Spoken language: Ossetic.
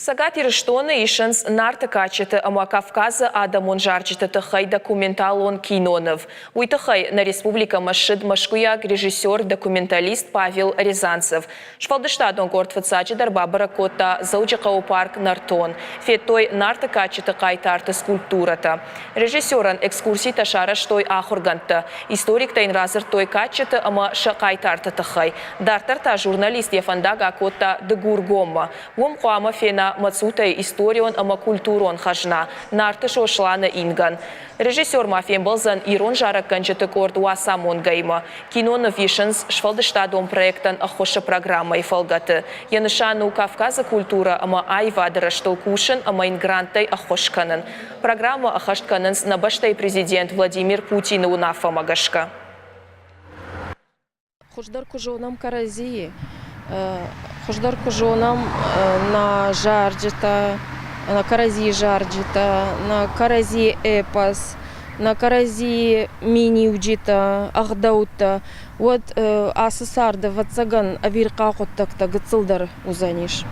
Цӕгат Ирыстоны исынц Нарты кадджыты ӕмӕ Кавказы адӕмон зарджыты тыххӕй документалон киноныв. Уый тыххӕй нӕ республикӕмӕ ссыд мӕскуыйаг режиссер-документалист Павел Рязанцев. Сфӕлдыстадон къорд фыццаджыдӕр бабӕрӕг кодта Дзӕуджыхъӕуы парк Нӕртон. Федтой Нарты кадджыты хъайтарты скульптурӕтӕ. Режиссерӕн экскурситӕ сарӕзтой ахуыргӕндтӕ. Историктӕ йын радзырдтой кадджыты ӕмӕ сӕ хъайтарты тыххӕй. Дарддӕр та журналист йӕ фӕндаг акодта Дыгургоммӕ. Уым хъуамӕ фена Мӕцутӕйы историон ӕмӕ культурон хӕзна, Нарты Сосланы ингӕн. Режиссер ма фембӕлдзӕн ирон зарӕггӕнджыты къорд Уацамонгӕ-имӕ. Киноныв исынц сфӕлдыстадон проектӕн ӕххуысы программӕйы фӕлгӕты. Йӕ нысан у Кавказы культурӕ ӕмӕ аивады рӕзтыл кусын ӕмӕ йын гранттӕй ӕххуыс кӕнын. Программӕ ӕххӕст кӕнынц нӕ бӕстӕйы президент Владимир Путины уынаффӕмӕ гӕсгӕ. Хуыздӕр куы зонӕм кӕрӕдзийы, хуыздӕр куы зонӕм нӕ зарджытӕ, нӕ кӕрӕдзийы зарджытӕ, нӕ кӕрӕдзийы эпос, нӕ кӕрӕдзийы миниуджытӕ, ӕгъдӕуттӕ, уӕд ацы царды, ӕвӕццӕгӕн, ӕвирхъау хъуыддӕгтӕ гыццылдӕр уыдзӕнис.